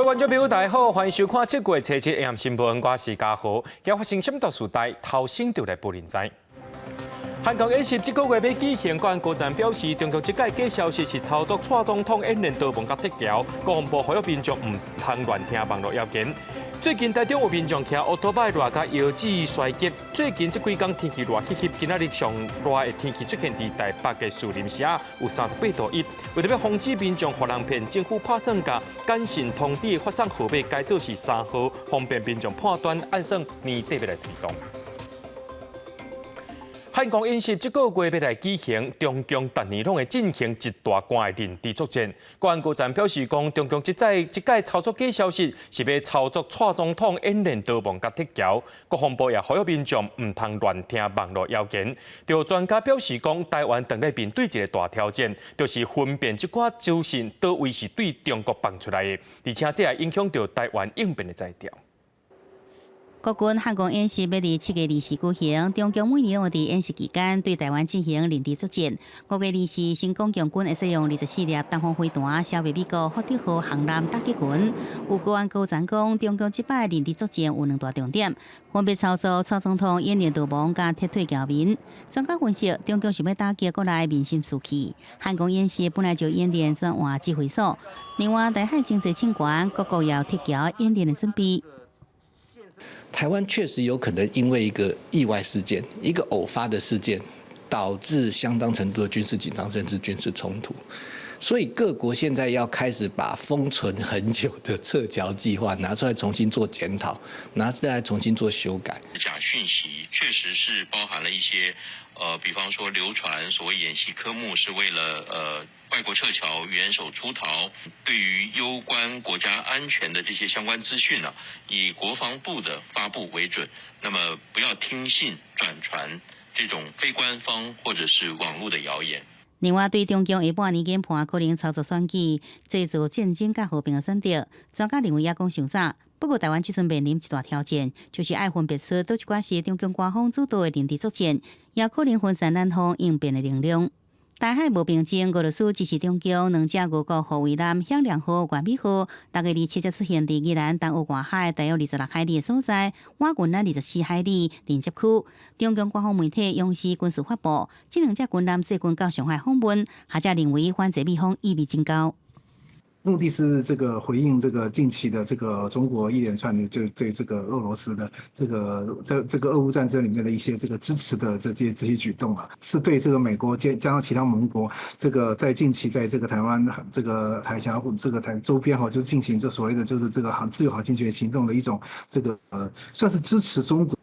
觀眾朋友，大家好，歡迎收看7月初7 AM 新聞，我是嘉豪。今發生什麼事代，頭先就來報您知。漢光演習這個月欲舉行，國安高層表示，中共這擺假消息是操作蔡總統演練逃亡佮撤僑，國防部呼籲民眾毋通亂聽網路謠言。最近台中有民眾騎烏托擺熱共腰子衰竭，最近這幾工天氣熱翕翕，今仔日上熱的天氣出現佇台北的士林市啊，有38.1度。為著欲防止民眾予人騙，政府拍算共簡訊通知的發送號碼改做是3號，方便民眾判斷，按算年底欲來推動。漢光演習這個月欲來舉行，中共逐年攏會進行一大罐的認知作戰。國安高層表示講，中共這擺操作假消息，是欲操作蔡總統演練逃亡佮撤僑。國防部也呼籲民眾毋通亂聽網路謠言。就專家表示講，台灣當咧面對一個大挑戰，就是分辨這寡資訊佗位是對中國放出來的，而且這也影響著台灣應變的才調。國軍漢光演習欲佇7月24舉行，中共每年攏佇演習期間對台灣進行認知作戰。5月24，成功共軍會使用24粒東風飛彈消滅美國福德號航艦打擊群。有國安高層講，中共這擺認知作戰有兩大重點，分別操作蔡總統演練逃亡佮撤退僑民。專家分析，中共想欲打擊國內民心士氣。漢光演習本來就演練轉換指揮所，另外台海情勢升懸，各國也有撤僑演練的準備。台灣確實有可能因為一個意外事件、一個偶發的事件，導致相當程度的軍事緊張，甚至軍事衝突。所以各國現在要開始把封存很久的撤僑計劃拿出來重新做檢討，拿出來重新做修改。假訊息確實是包含了一些，比方說流傳所謂演習科目是為了外國撤僑、元首出逃，對於攸關國家安全的這些相關資訊呢，以國防部的發布為準。那麼不要聽信轉傳這種非官方或者是網絡的謠言。另外，對中共下半年研判可能操作選舉、製造戰爭佮和平的選擇，專家認為猶閣尚早。不過，台灣這陣面臨一大挑戰，就是愛分辨出佗一寡是中共官方主導的認知作戰，也可能分散咱方應變的能量。台海無平靜，俄羅斯支持中共兩隻俄國護衛艦響亮號、完美號，6月27才出現佇宜蘭東澳外海大約26海里的所在，倚近咱24海里連接區。中共官方媒體央視軍事發布，這兩隻軍艦最近到上海訪問，學者認為反制美方意味真高。目的是這個回應這個近期的這個中國一連串的就對這個俄羅斯的這個在這個俄烏戰爭裡面的一些這個支持的這些舉動啊，是對這個美國加上其他盟國這個在近期在這個台灣這個海峽這個台周邊哈，就進行這所謂的就是這個自由航行權行動的一種這個算是支持中國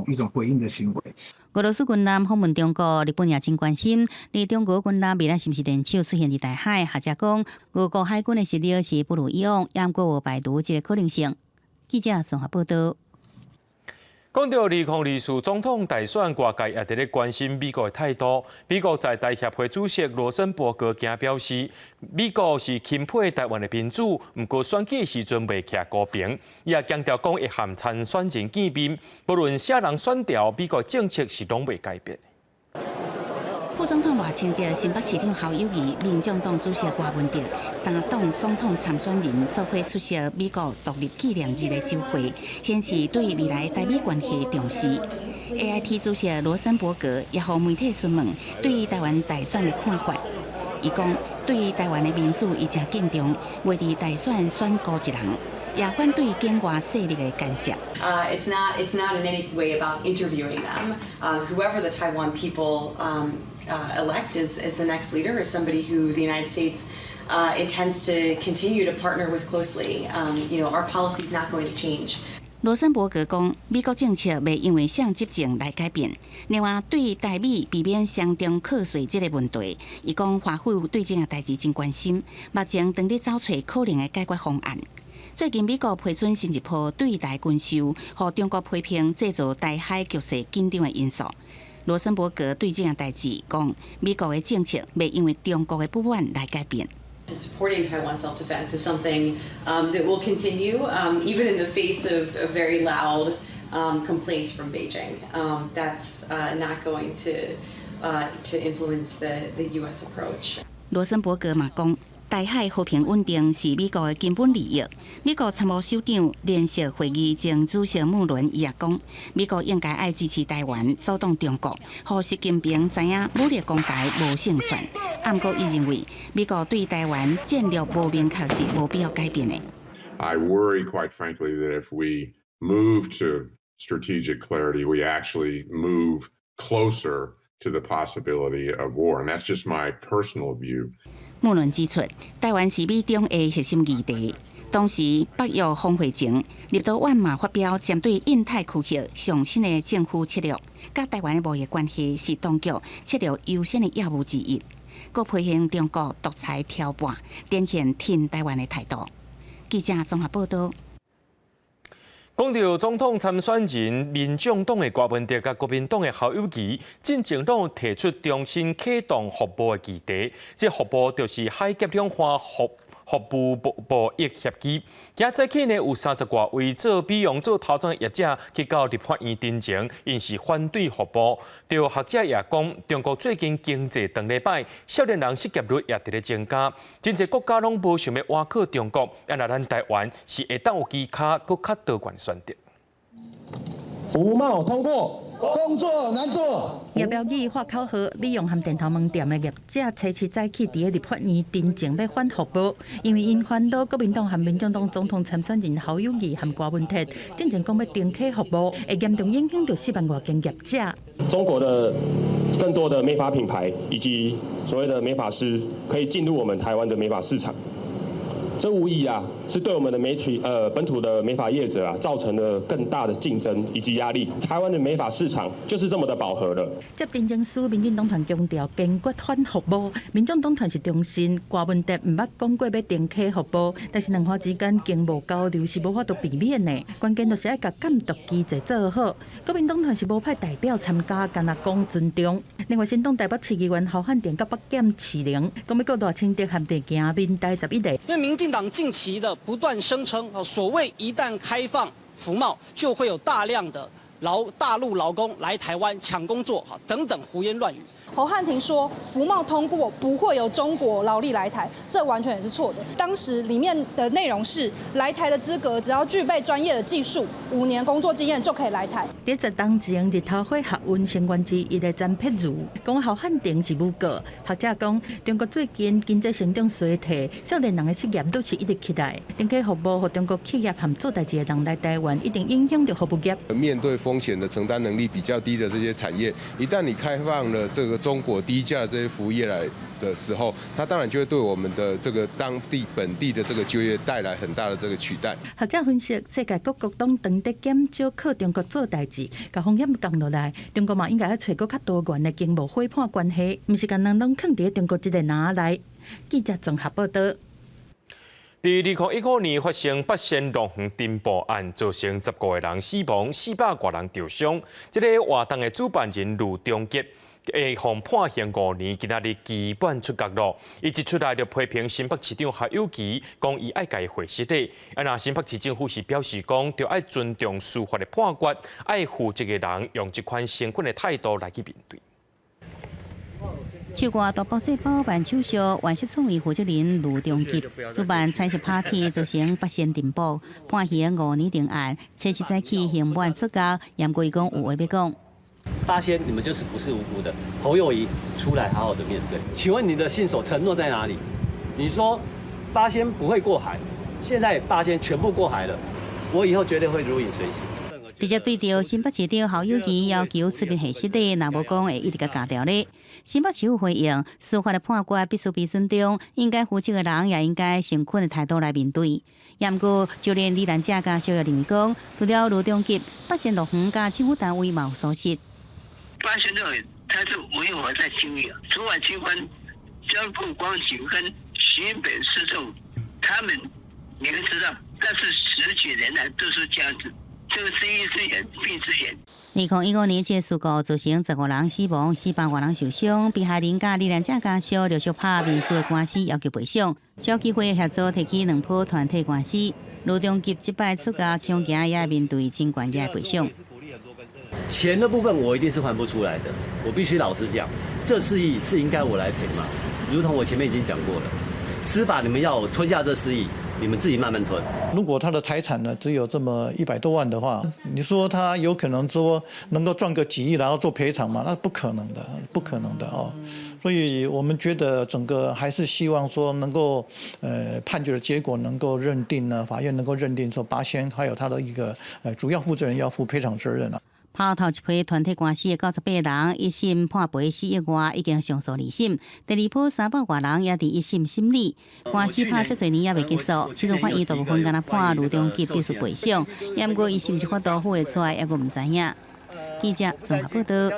一種回應的行為。俄羅斯軍艦訪問中國，日本也真關心。而中國軍艦未來是毋是聯手出現佇台海？學者講，俄國海軍的實力是不如以往，猶閣無排除這個可能性。記者綜合報道。講到2024總統大選，外界也佇咧關心美國的態度。美國在台協會主席羅森伯格今表示，美國是欽佩台灣的民主，毋過選舉的時陣袂徛孤邊。伊也強調講會和參選人見面，無論啥人選著，美國政策是攏袂改變。副總統賴清德、新北市長侯友宜、民眾黨主席柯文哲三黨總統參選人做伙出席美國獨立紀念日的酒會，顯示對未來台美關係的重視。AIT 主席羅森伯格也予媒體詢問對於台灣大選的看法。伊講對於台灣的民主，伊誠敬重，袂佇大選選孤一人，也反對境外勢力的干涉。 It's not in any way about interviewing them. Whoever the Taiwan people elect as the next leader is somebody who the United States intends to continue to partner with closely. Our policy is not going to change. 羅森伯格講，美國政策袂因為誰執政來改變。另外，對台美避免雙重課稅這個問題，伊講華府對這個代誌真關心，目前正佇走揣可能的解決方案。最近美國批准新一波對台軍售，予中國批評製造台海局勢緊張的因素。羅森伯格對這個代誌講，美國的政策袂因為中國的不滿來改變。 Supporting Taiwan self-defense is something that will continue, even in the face of very loud complaints from Beijing. That's not going to influence the U.S. approach. 羅森伯格嘛講，台海和平穩定是美國的根本利益。美國參謀首長聯席會議前主席穆倫伊也講，美國應該愛支持台灣阻擋中國，予習近平知影武力攻台無勝算。毋過伊認為，美國對台灣戰略無明確是無必要改變的。 I worry, quite frankly, that if we move to strategic clarity, we actually move closer to the possibility of war, and that's just my personal view. 穆倫指出，台灣是美中的核心議題。同時，北約峰會前，立陶宛嘛發表針對印太區域上新的政府策略，佮台灣的貿易關係是當局策略優先的業務之一。閣批評中國獨裁挑撥，展現挺台灣的態度。記者綜合報道。講到總統參選人，民眾黨的柯文哲佮國民黨的侯友宜，進前攏提出重新啟動服貿的議題。這服貿就是海峽兩岸服務貿易協議。今早起呢，有30外位做美容做頭妝的業者去到立法院陳情，𪜶是反對服貿。著學者也講，中國最近經濟當咧䆀，少年人失業率也佇咧增加，真濟國家攏無想欲倚靠中國，啊若咱台灣是會當有其他閣較多元選擇。服貿通過，工作難做。葉標語發口號，美容和電頭毛店的業者初七早起佇立法院陳情欲反服貿，因為𪜶煩惱國民黨和民眾黨總統參選人侯友宜和柯文哲進前講欲重啟服貿，會嚴重影響著4萬外間業者。中國的更多的美髮品牌以及所謂的美髮師可以進入我們台灣的美髮市場。這無疑啊，是對我們的媒體本土的美髮業者啊，造成了更大的競爭以及壓力。台灣的美髮市場就是這麼的飽和了。接陳情書，民進黨團強調堅決反服貿，民眾黨團是重申柯文哲毋捌講過欲重啟服貿，但是兩岸之間經貿交流是無法度避免的，關鍵就是愛共監督機制做好。國民黨團是無派代表參加，干焦講尊重。另外，新黨台北市議員侯漢廷佮北檢市靈，講欲告賴清德和地行民代11個。因為民進黨近期的不斷聲稱，所謂一旦開放服貿，就會有大量的大陸勞工來台灣搶工作，等等胡言亂語。侯漢廷說服貿通過不會有中國勞力來台，這完全也是錯的。當時裡面的內容是來台的資格，只要具備專業的技術、5年工作經驗就可以來台。佇這當前日頭花學運成員之一的詹佩如講侯漢廷是誣告，學者講中國最近經濟成長衰退，少年人的失業率是一直起來，重啟服貿予中國企業和做代誌的人來台灣，一定影響著服務業。面對風險的承擔能力比較低的這些產業，一旦你開放了這個中國低價的這些服務業來的時候，它當然就會對我們的這個當地本地的這個就業帶來很大的這個取代。學者分析，世界各國攏當咧減少靠中國做代誌，共風險降落來，中國嘛應該愛揣閣較多元的經貿夥伴關係，毋是干焦攏囥佇中國這個籃內。記者綜合報道。佇2015年發生八仙樂園偵爆案，造成15個人死亡，400外人著傷。這个活動的主辦人呂中吉會予判刑5年，今仔日期滿出獄囉。伊一出來就批評新北市長侯友宜，講伊愛共伊回失禮。啊，若新北市政府是表示講，著愛尊重司法的判決，愛負責的人用這款誠懇的態度來去面對。手掛大包細包辦手續，萬實創意負責人呂中吉主辦餐食 party，造成八仙塵爆，判刑5年定案，初七早起刑滿出獄，毋過伊講有話欲講。八仙，你們就是不是無辜的？侯友宜出來好好的面對。請問你的信守承諾在哪裡？你說八仙不會過海，現在八仙全部過海了，我以後絕對會如影隨形。直接對著新北市長侯友宜要求出面解釋的，若無講會一直共鉸牢咧。新北市府回應，司法的判決必須被尊重，應該負責的人也應該誠懇的態度來面對。毋過，就連李蘭姐家屬也認為講，除了呂中吉，八仙樂園佮政府單位嘛有疏失。八仙樂園，它是違法在經營，主管機關交通部觀光局跟新北市政府，他們你們知道，但是十幾年來都是這樣子。這個睜一隻眼閉一隻眼。2015年，這個事故造成15人死亡，400外人受傷。被害人佮罹難者家屬陸續拍民事的官司，要求賠償。消基會協助提起兩波團體官司。呂中吉這擺出獄，恐驚也面對真懸的賠償。錢的部分我一定是還不出來的，我必須老實講，這4億是應該我來賠嗎？如同我前面已經講過了，司法你們要吞下這4億，你們自己慢慢吞。如果他的財產呢只有這麼100多萬的話，你說他有可能說能夠賺個幾億然後做賠償嗎？那不可能的，不可能的哦。所以我們覺得整個還是希望說能夠，判決的結果能夠認定呢，法院能夠認定說八仙還有他的一個主要負責人要負賠償責任啊。跑頭一批團體官司的98人，一審判賠4億外，已經上訴二審。第二波300外人也佇一審審理，官司拍遮濟年也未結束，這陣法院大部分敢若判呂中吉必須賠償，毋過伊是毋是法度付會出來，猶閣毋知影。記者綜合報道。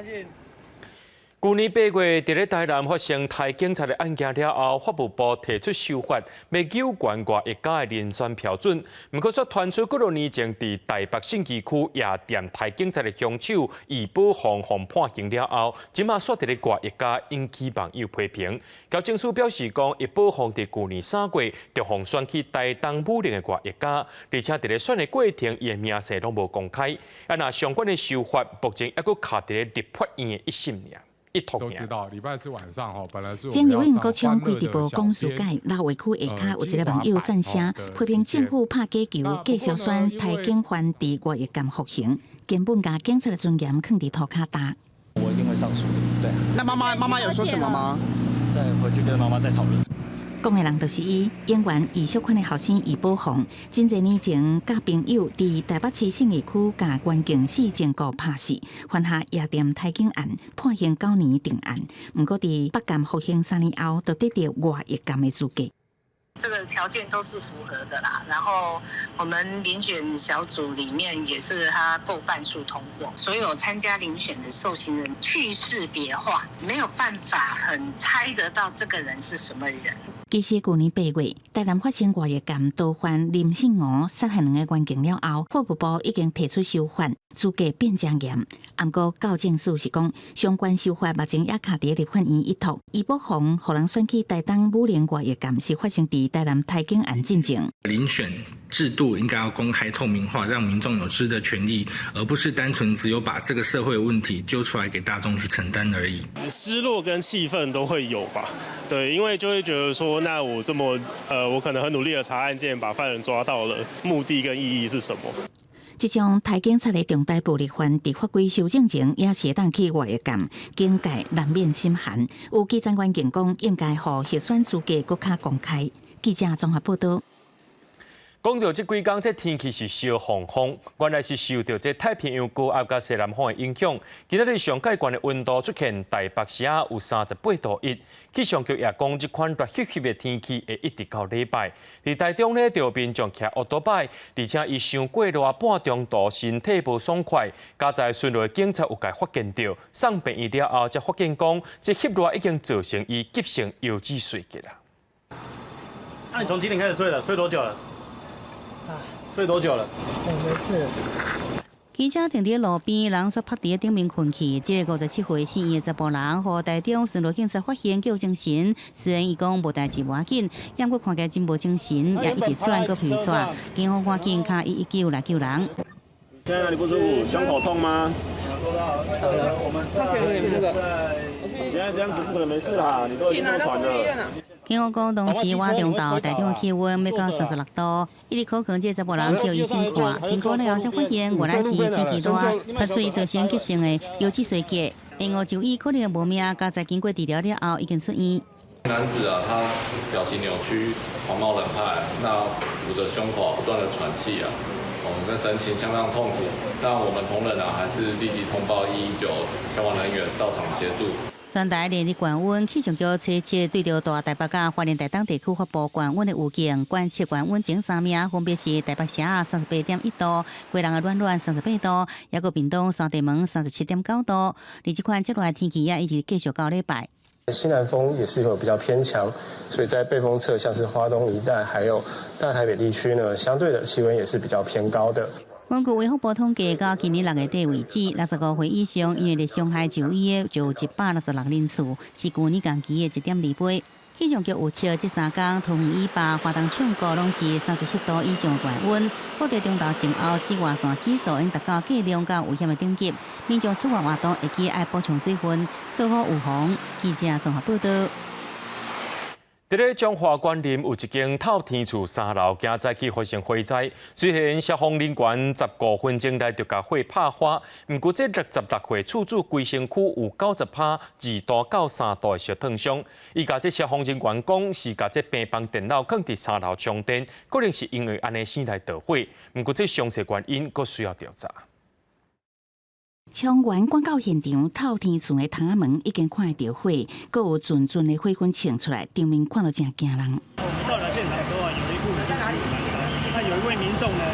舊年8月，佇咧台南發生刣警察的案件了後，法務部提出修法，欲糾懸外役家的遴選標準。毋過，卻傳出幾若年前，佇台北信義區夜店刣警察的兇手易寶鳳予判刑了後，這馬煞佇咧外役家引起網友批評。矯正署表示講，易寶鳳佇舊年3月就予選去台東武陵的外役家，而且佇咧選的過程，伊的名姓攏無公開。啊，若相關的修法，目前猶閣卡佇咧立法院的一審爾。都知道，禮拜四晚上吼，本來是前立委黃國昌開直播講書解，老話區下跤有一个網友讚聲，批評政府拍假球，繼續選刣警犯佇外役監服刑，根本共警察的尊嚴囥佇塗跤焦。我一定會上訴的，對。那媽媽媽媽有說什麼嗎？再回去跟媽媽再討論。講的人就是伊，演員易淑坤的後生易寶鳳，真濟年前佮朋友佇台北市信義區共員警四證顧拍死，犯下夜店刣警案，判刑9年定案。毋過佇北監服刑3年後，就得著外役監的資格。這個條件都是符合的啦，然後我們遴選小組裡面也是他過半數通過，所有參加遴選的受刑人去識別化，沒有辦法很猜得到這個人是什麼人。其實舊年8月，台南發生外役監刀犯林信娥殺害兩個員警了後，法務部已經提出修法，資格變真嚴。毋過教政署是講，相關修法目前也卡佇立法院一托。易寶鳳予人選去台東武陵外役監，是發生佇台南刣警案進前。遴選制度應該要公開透明化，讓民眾有知的權利，而不是單純只有把這個社會問題揪出來給大眾去承擔而已。失落跟氣憤都會有吧？對，因為就會覺得說，那我這麼，我可能很努力的查案件，把犯人抓到了，目的跟意義是什麼？這種刣警察的重大暴力犯，佇法規修正前也是會當去外役監，警界難免心寒。有基層員警講，應該予候選資格閣較公開。記者綜合報道。講著這幾工，這天氣是燒烘烘，原來是受著這太平洋高壓佮西南風的影響。今仔日上蓋懸的溫度出現台北市啊有38.1度。氣象局也講，這款熱翕翕的天氣會一直到禮拜。佇台中呢，就有民眾騎烏多擺，而且伊傷過熱，半中途身體無爽快，佳哉巡邏的警察有共發現著，送病院了後，才發現講這翕熱已經造成伊急性腰子衰竭啦。那你從幾點開始睡的？睡多久了？睡多久了？我沒事。機車停佇路邊，人煞趴佇頂面睏去。這个57歲姓葉的查埔人，予台中巡邏警察發現叫精神。雖然伊講無代誌無要緊，毋過看起來真無精神，也一直喘閣鼻喘。警方趕緊敲119來救人。現在哪裡不舒服？胸口痛嗎？現在這樣子不可能沒事啦，你都已經喘了。警方講，當時倚中晝台中氣溫欲到36度，一直苦勸這查埔人去予醫生看，評估了後才發現原來是天氣熱，脫水造成急性的腰子衰竭。延誤就醫可能無命，佳哉經過治療了後已經出院。男子啊，他表情扭曲，狂冒冷汗，那捂着胸口不斷的喘氣啊，我們的神情相當痛苦。那我們同仁啊，還是立即通報119消防人員到場協助。全台連日懸溫，氣象局初七對著大台北佮花蓮台東地區發布懸溫的預警，觀測懸溫前三名分別是台北市38.1度，基隆的暖暖38度，抑閣屏東三地門37.9度。而這款這熱的天氣也一直繼續到禮拜。西南風也是有比較偏強，所以在背風側，像是花東一帶，還有大台北地區呢，相對的氣溫也是比較偏高的。根據衛福部統計，到今年6月底為止，65歲以上因為熱傷害就醫的就有166人次，是舊年同期的1.2倍。氣象局預測，這3工桃園以北、花東唱高攏是37度以上的高溫，各地中晝前後紫外線指數應達到過量佮危險的等級。民眾出外活動會記愛補充水分，做好預防。記者綜合報道。佇咧彰化員林有一間透天厝三樓，今早起發生火災。雖然消防人員15分鐘內就共火拍花，毋過這66歲厝主規身軀有90趴2度到3度的燒燙傷。伊共這消防人員講，是共這病房電腦囥佇三樓充電，可能是因為按呢先來著火。毋過這詳細原因閣需要調查。消防員趕到現場，透天厝的窗仔門已經看會著火，閣有陣陣的火雲衝出來，場面看了誠驚人。我們到達現場的時候啊，有一戶已經起火燃燒，那有一位民眾呢，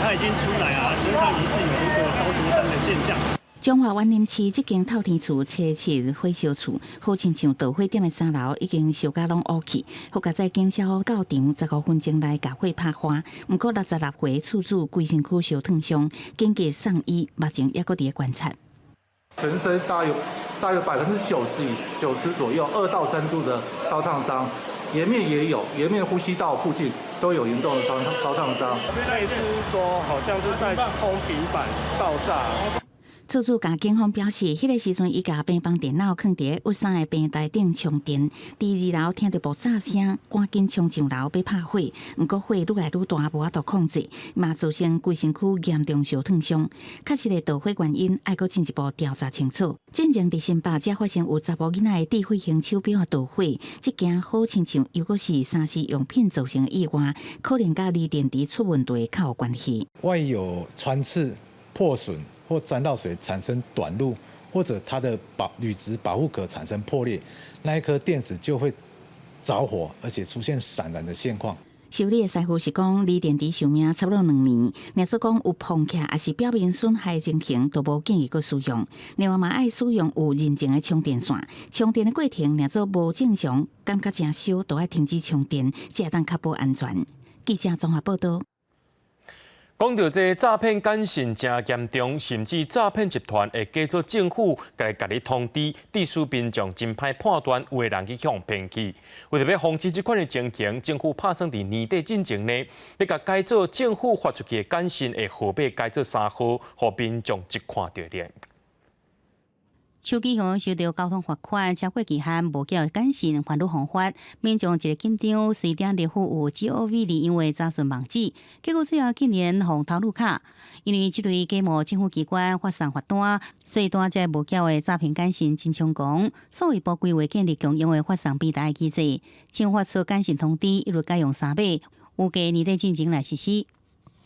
他已經出來啊，身上疑似有一個燒灼傷的現象。彰化員林市這間透天厝初七火燒厝，好親像著火點的三樓已經燒甲攏烏去，好佳哉警消到場15分鐘內共火拍花。毋過66歲厝主規身軀燒燙傷，緊急送醫，目前猶閣佇咧觀察。全身大約90%以90左右，2到3度的燒燙傷，顏面也有，顏面呼吸道附近都有嚴重的燒燙傷。類似說，好像是在充平板爆炸。厝主共警方表示，彼个時陣伊共病房電腦囥佇咧三的病台頂充電，佇二樓聽著爆炸聲，趕緊衝上樓欲拍火，毋過火愈來愈大，無法度控制，嘛造成規身軀嚴重燒燙傷。確實的導火原因，愛閣進一步調查清楚。進前佇新北才發生有查某囡仔的智慧型手錶導火，這件好親像猶閣是3C 用品造成的意外，可能佮鋰電池出問題較有關係。萬一有穿刺、破損，或沾到水產生短路，或者它的保鋁質保護殼產生破裂，那一顆電池就會著火，而且出現閃燃的現況。修理的師傅是講，鋰電池壽命差不多2年，若說講有膨起抑是表面損害情形，都無建議閣使用。另外嘛，愛使用有認證的充電線，充電的過程若做無正常，感覺誠燒，都愛停止充電，才會當確保安全。記者綜合報道。講著這詐騙簡訊誠嚴重，甚至詐騙集團會假做政府來共你通知，致使民眾真歹判斷有的人去予騙去。為著欲防止這款的情形，政府拍算佇年底進前呢，欲共改做政府發出去的簡訊的號碼改做三號，予民眾一看就認。手機行收著交通罰款超過期限無繳的簡訊，犯入犯法，民眾一个緊張，隨點入有 G O V 字樣的查詢網址，結果最後竟然予偷入卡。因為這類假冒政府機關發送罰單，所以單這無繳的詐騙簡訊真猖狂。數位部規劃建立共用的發送平台機制，將發出簡訊通知，一律改用三碼，預計年底進前來實施。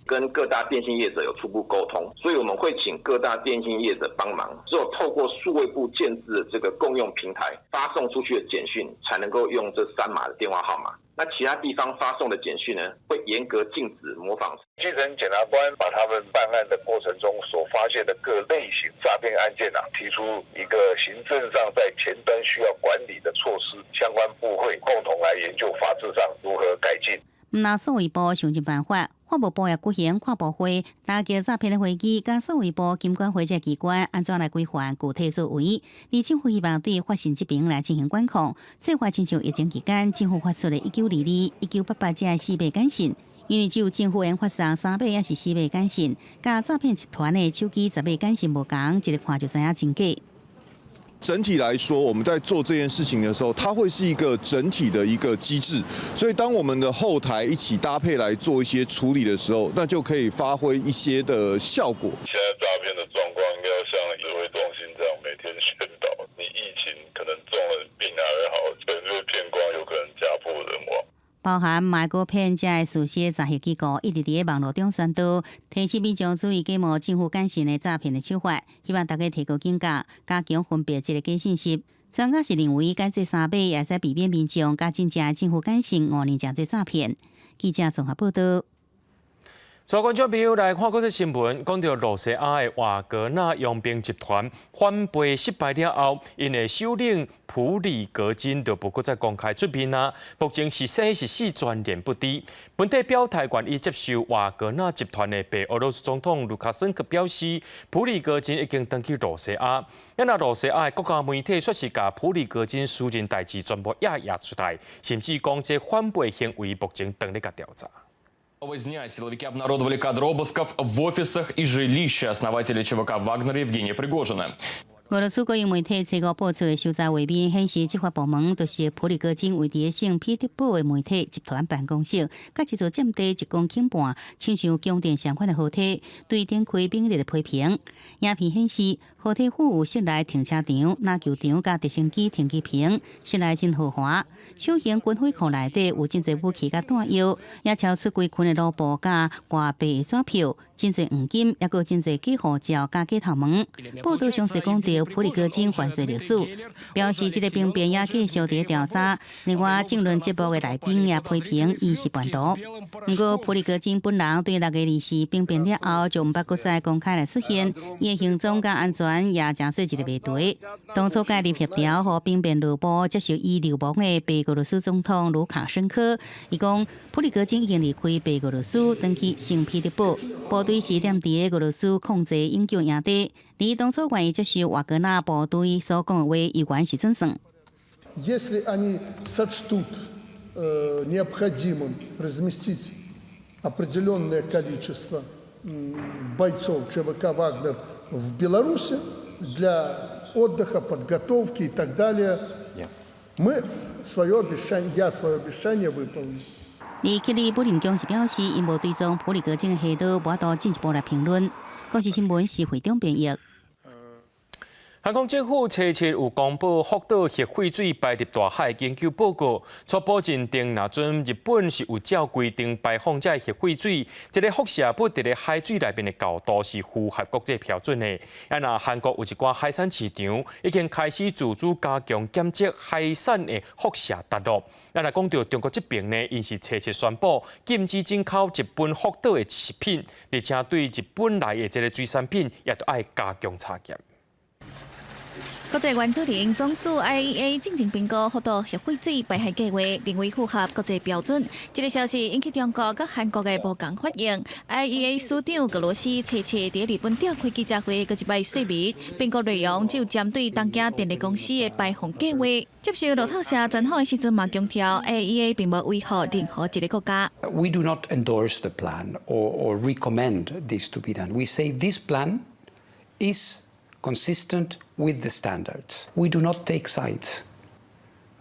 跟各大電信業者有初步溝通，所以我們會請各大電信業者幫忙，只有透過數位部建置的這個共用平台發送出去的簡訊，才能夠用這三碼的電話號碼。那其他地方發送的簡訊呢，會嚴格禁止模仿。基層檢察官把他們辦案的過程中所發現的各類型詐騙案件啊，提出一個行政上在前端需要管理的措施，相關部會共同來研究法制上如何改進。毋但數位部想盡辦法，法務部也舉行跨部會，打擊詐騙的會議，佮數位部、金管會這機關按怎來規範具體作為？而政府希望對發信這邊來進行管控。做法親像疫情期間，政府發出的1922、1988這四碼簡訊，因為只有政府會發送三碼抑是四碼簡訊，佮詐騙集團的手機十碼簡訊無仝，一个看就知影真假。整體來說，我們在做這件事情的時候，它會是一個整體的一個機制。所以，當我們的後台一起搭配來做一些處理的時候，那就可以發揮一些的效果。現在詐騙的狀況應該要像指揮中心這樣每天宣導，你疫情可能中了病還會好，被騙光，有可能家破人亡。包含賣股騙這个事實詐騙機構一直佇咧網路中宣導，提醒民眾注意假冒政府簡訊的詐騙的手法，希望大家提高警覺，加強分別這个假信息。專家是認為，改做三碼會使避免民眾共真正政府簡訊誤認成做詐騙。記者綜合報道。所以觀眾朋友來看國際新聞，講著露西亞的瓦格納傭兵集團反背失敗了後，𪜶的首領普里格金就無閣再公開出面啊。目前是生是死全然不知。本底表態願意接受瓦格納集團的白俄羅斯總統盧卡申科表示，普里格金已經轉去露西亞。啊，露西亞的國家媒體卻是共普里格金私人代誌全部掖掖出來，甚至講這反背行為目前正咧共調查。 Дня силовики обнародовали кадры обысков в офисах и жилище основателя ЧВК «Вагнер» Евгения Пригожина. 俄羅斯國營媒體初五播出的搜查畫面顯示，執法部門就是普里戈金位佇聖彼得堡的媒體集團辦公室，佮一座佔地1公頃半、親像宮殿相款的豪宅，對展開猛烈的批評。影片顯示，豪宅附有室內停車場、籃球場佮直升機停機坪，室內真豪華。小型軍火庫內底有真濟武器佮彈藥，也超出規群的盧布佮外幣的紙票，真濟黃金，抑閣有真濟假護照佮假頭毛。報道詳細講著普里戈金犯罪歷史，表示這个兵變也繼續佇調查。另外，政論節目的來賓也批評伊是叛徒。毋過，普里戈金本人對6月24兵變了後就毋捌閣再公開來出現，伊的行蹤佮安全也成做一个謎題。當初介入協調，予兵變落幕接受伊流亡的白俄羅斯總統盧卡申科，伊講普里戈金已經離開白俄羅斯，轉去聖彼得堡，部隊是踮佇俄羅斯控制永久營地。而當初願意接受瓦格納部隊所講的話，猶原是準算。 Если они сочтут необходимым разместить определенное количество бойцов ЧВК «Вагнер» в Беларуси для отдыха, подготовки и так далее, я свое обещание выполню. 而克里姆林宮是表示，𪜶無對總普里戈金的下落無法度進一步來評論。公視新聞是會長編譯。韓國政府初七有公布福島核廢水排入大海研究報告，初步認定，若準日本是有照規定排放這核廢水，這个輻射物佇咧海水內面的高度是符合國際標準的。啊，若韓國有一寡海產市場已經開始自主加強檢測海產的輻射達度。啊，若講著中國這邊呢，𪜶是初七宣布禁止進口日本福島的食品，而且對日本來的這个水產品也都愛加強查驗。國際原子能總署 IAEA 進前評估福島核廢水排海計劃，認為符合國際標準。這个消息引起中國佮韓國的無仝反應。IAEA 署長格羅斯初七佇日本召開記者會，閣一擺說明評估內容只有針對東京電力公司的排放計劃。接受路透社專訪的時陣嘛強調，IAEA 並無委託任何一个國家。 We do not endorse the plan or recommend this to be done. We say this plan is consistent with the standards. We do not take sides.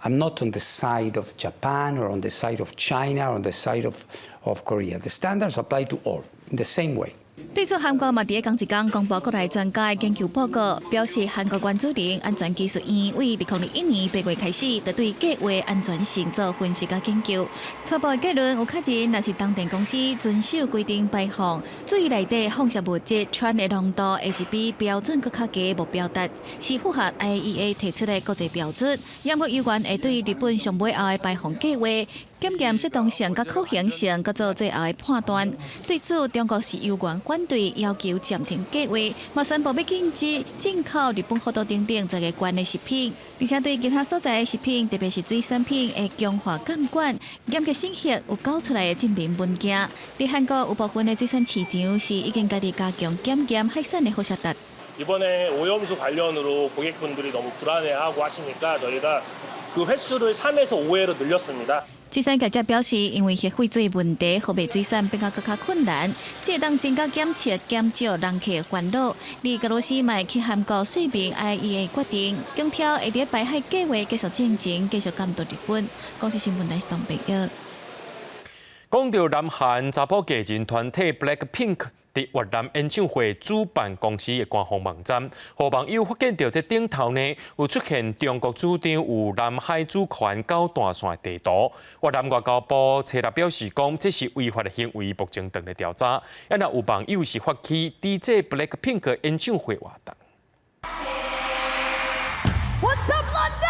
I'm not on the side of Japan or on the side of China or on the side of Korea. The standards apply to all in the same way. 對此，韓國嘛佇咧仝一工公布國內專家的研究報告，表示韓國原子能安全技術院為2021年8月開始，就對計劃安全性做分析佮研究。初步的結論有確認，若是東電公司遵守規定排放水內底放射物質氚的濃度，會是比標準閣較低目標值，是符合 IAEA 提出的國際標準。不過猶原會對日本上尾後的排放計劃檢驗適當性佮可行性，閣做最後的判斷。對此，中國是猶原反對，要求暫停計劃，嘛宣布欲禁止進口日本福島等等十个縣的食品，而且對其他所在的食品，特別是水產品，會強化監管，嚴格審核有交出來的證明文件。佇韓國有部分的水產市場是已經家己加強檢驗海產的輻射值。 이번에 오염수 관련으로 고객분들이 너무 불안해하고 하시니까 저희가 그 횟수를 3에서 5회로 늘렸습니다. 水產業者表示，因為核廢水問題，予賣水產變甲閣較困難，這會當增加檢測，減少人客煩惱。而俄羅斯嘛會去韓國說明 IAEA 決定，強調會佇排海計劃結束進前繼續監督日本。公視新聞台是東北約。講著南韓查埔藝人團體 Blackpink佇越南演唱會主辦公司的官方網站，予網友發現著這頂頭呢有出現中國主張有南海主權九段線地圖。越南外交部初六表示講，這是違法的行為，目前正佇調查。啊，若有網友是發起抵制 Blackpink 演唱會活動。 What's up, London？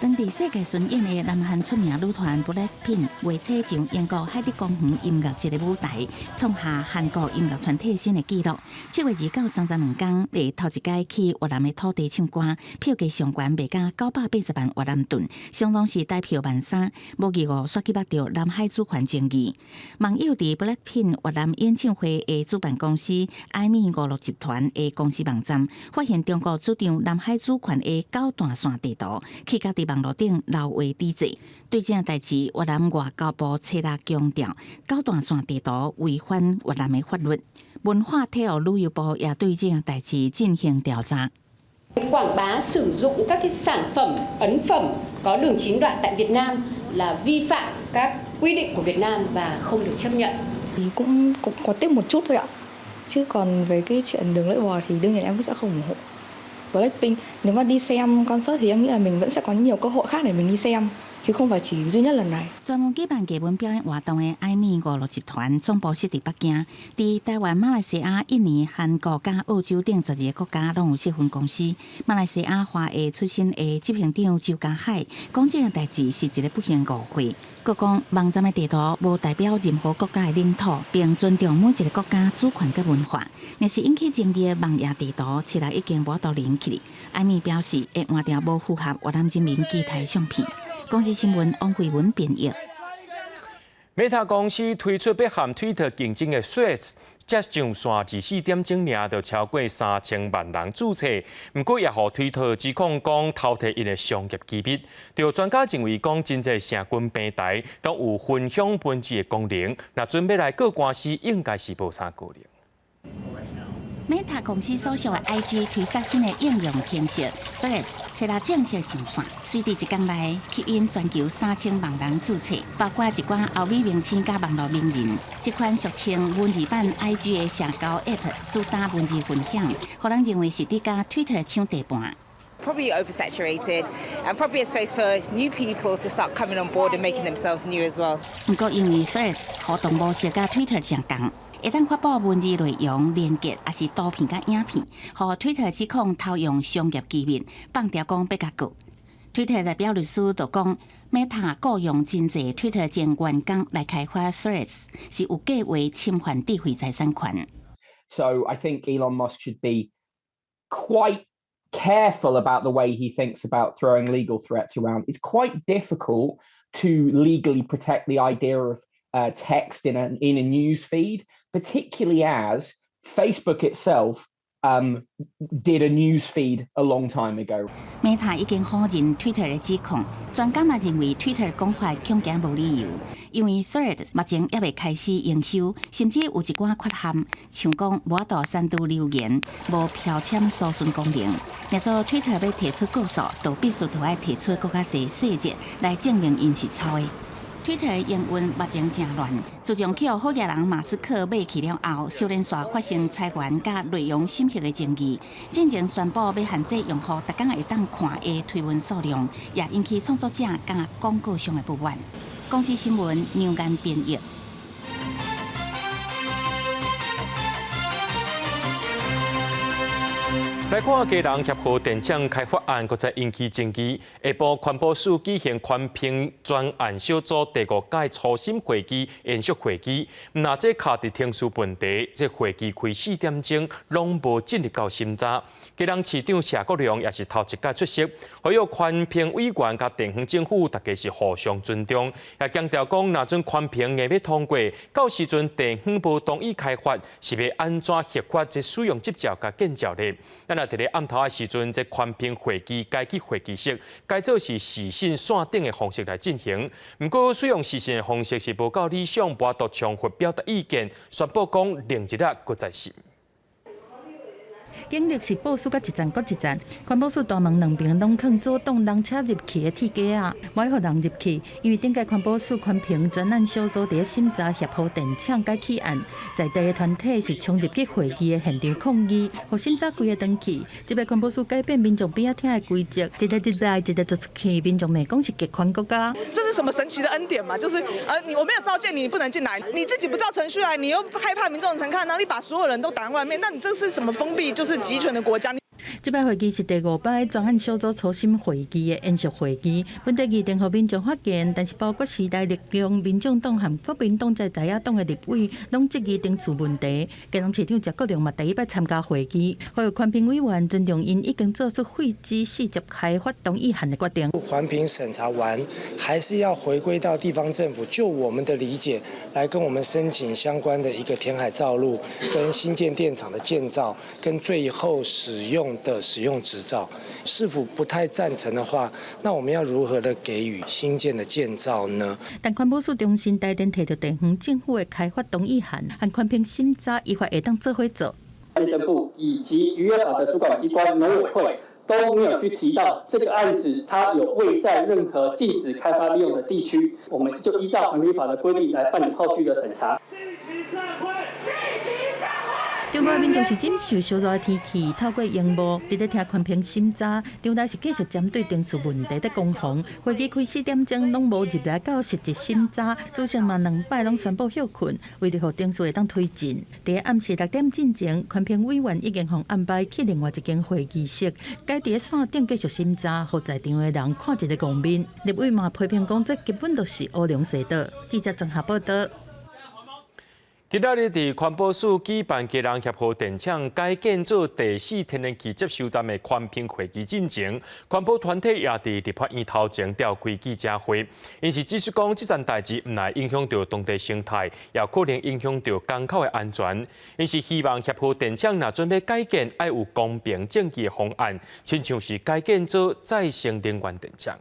當地世界巡演的南韓出名女團 BLACKPINK 月初上英國海德公園音樂節的舞台，創下韓國音樂團體新的紀錄。7月29、32工，會頭一擺去越南的土地唱歌，票價上懸賣甲980萬越南盾，相當是台票13,000。無意外，煞去觸著南海主權爭議。網友佇 BLACKPINK 越南演唱會的主辦公司艾米娛樂集團的公司網站，發現中國主張南海主權的九段線地圖，去甲佇網路頂留話抵制。對這件代誌，越南外交部冊日強調，九段線地圖違反越南的法律。文化體育旅遊部也對這件代誌進行調查。 Quảng bá sử dụng các cái sản phẩm ấn phẩm có đường chín đoạn tại Việt Nam là vi phạm các quy định của Việt Nam và không được chấp nhận. Thì cũng cũng có tiếc một chút thôi ạ. Chứ còn về cái chuyện đường lưỡi bò thì đương nhiên em sẽ không ủng hộ. Blackpink nếu mà đi xem concert thì em nghĩ là mình vẫn sẽ có nhiều cơ hội khác để mình đi xem chứ không phải chỉ duy nhất lần này. 專門舉辦藝文表演活動的艾米娛樂集團總部設佇北京，佇台灣、馬來西亞、印尼、韓國佮澳洲等12個國家攏有設分公司。馬來西亞華裔出身的執行長周家海講，這件代誌是一個不幸誤會。閣講網站的地圖無代表任何國家的領土，並尊重每一個國家主權佮文化。若是引起爭議的網頁地圖，現在已經無法度連起。艾米表示會換掉無符合越南人民期待的相片。公視新聞王慧文編譯。 Meta 公司推出欲和 Twitter 競爭的 Threads，才上線24點鐘爾就超過3000萬人註冊。毋過也予推特指控講偷提𪜶的商業機密。著專家認為講，真濟社群平台攏有分享文字的功能，若準欲來告官司，應該是無啥可能。 Meta 公司所屬的 IG 推出新的應用程式 Threads，昨日正式上線，隨佇一工內吸引全球3000萬人註冊，包括一寡歐美明星佮網路名人。這款俗稱文字版 IG 的社交 App 主打文字分享，予人認為是佇佮 Twitter 搶地盤。 Probably oversaturated and probably a space for new people to start coming on board and making themselves new as well. 毋過因為 Threads 互動模式佮 Twitter 相仝，會當發布文字內容、連結，抑是圖片佮影片，予推特指控偷用商業機密，放調講欲共告。推特代表律師就講，Meta 雇用真濟推特前員工來開發 Threads，是有計劃侵犯智慧財產權。 So I think Elon Musk should be quite careful about the way he thinks about throwing legal threats around. It's quite difficult to legally protect the idea of text in a news feed, particularly as Facebook itself did a news feed a long time ago. Meta 已經否認 Twitter 的指控，專家嘛認為 Twitter 講法恐驚無理由，因為 Threads 目前猶未開始營收，甚至有一寡缺陷，像講無法度刪除留言、無標籤搜尋功能。若做 Twitter 欲提出告訴，就必須著愛提出閣較濟細節來證明𪜶是抄的。推特營運目前誠亂，自從去予好額人馬斯克買去了後，小連續發生裁員佮內容審核的爭議。進前宣布欲限制用戶逐工會當看的推文數量，也引起創作者佮廣告商的不滿。公視新聞梁岩編譯。來看基隆協和電廠開發案，閣再引起爭議。下晡環保署舉行環評專案小組第五屆初審會議延續會議，毋但這卡佇程序問題，這會議開4點鐘，攏無進入到審查。基隆市長謝國樑也是頭一擺出席，呼籲環評委員佮地方政府，大家是互相尊重，也強調講，若準環評硬欲通過，到時陣地方無同意開發，是欲按怎核發這使用執照佮建照咧？咱若佇咧暗頭的時陣，這環評會議改去會議室，改做是視訊線頂的方式來進行。毋過使用視訊的方式是無夠理想，無法度充分表達意見，宣布講另一日閣再審。警力是部署甲一層閣一層，環保署大門兩邊攏囥阻擋人車入去的鐵架仔，無愛予人入去。因為頂屆環保署環評專案小組佇咧審查協和電廠改起案，在地的團體是衝入去會議的現場抗議，予審查規个轉去。這擺環保署改變民眾邊仔聽的規則，一个入來，一个就出去，民眾罵講是極權國家。這是什麼神奇的恩典嘛？就是你我沒有召見你，你不能進來，你自己不照程序來，你又害怕民眾能看到，你把所有人都擋在外面，那你這是什麼封閉？就是集權的國家。這擺會議是第五擺專案小組初審會議的延續會議，問題議程予民眾發現，但是包括時代力量、民眾黨和國民黨在在野黨的立委，攏質疑程序問題。基隆市長謝國樑嘛第一擺參加會議，呼籲環評委員尊重𪜶已經做出廢止四級開發同意函的決定。環評審查完，還是要回歸到地方政府，就我們的理解，來跟我們申請相關的一個填海造陸、跟新建電廠的建造、跟最後使用的的使用執照。市府不太贊成的話，那我們要如何的給予新建的建造呢？但環保署重申，台電提著地方政府的開發同意函，和環評審查依法會當做伙做。內政部以及漁業法的主管機關農委會都沒有去提到這個案子，它有未在任何禁止開發利用的地區，我們就依照環評法的規定來辦理後續的審查。中國民眾是忍受燒熱的天氣，透過螢幕佇咧聽環評審查，場內是繼續針對電池問題在攻防。會議開4點鐘，攏無入來到實質審查，主席嘛兩擺攏宣布歇睏，為著予程序會當推進。佇暗時6點進前，環評委員已經予安排去另外一間會議室，改佇咧線頂繼續審查，予在場的人看一个戇面。立委嘛批評講，這根本就是烏龍踅倒。記者綜合報道。今仔日佇環保署舉辦基隆協和電廠改建做第四天然氣接收站的環評會議進前，環保團體也佇立法院頭前召開記者會。𪜶是指出講，這件代誌毋但影響著當地生態，也可能影響著港口的安全。𪜶是希望協和電廠若準備改建，愛有公平正義的方案，親像是改建做再生能源電廠。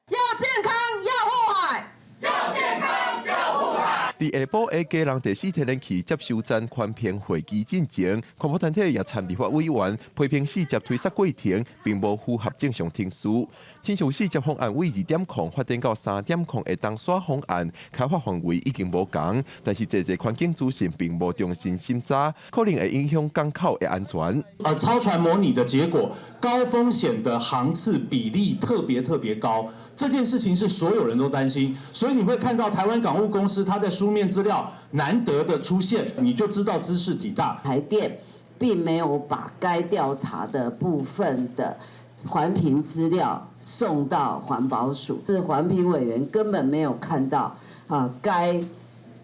要健康，要護海，要健康，要護海。佇下晡的基隆第四天然氣接收站環評會議進前，環保團體也參立法委員批評四接推捒過程並無符合正常程序。親像四接方案為2.0發展到3.0的東沙方案，開發範圍已經無仝，但是濟濟環境資訊並無重新審查，可能會影響港口的安全。超船模擬的結果，高風險的航次比例特別特別高。這件事情是所有人都擔心，所以你會看到台灣港務公司它在書面資料難得的出現，你就知道茲事體大。台電並沒有把該調查的部分的環評資料送到環保署，是環評委員根本沒有看到啊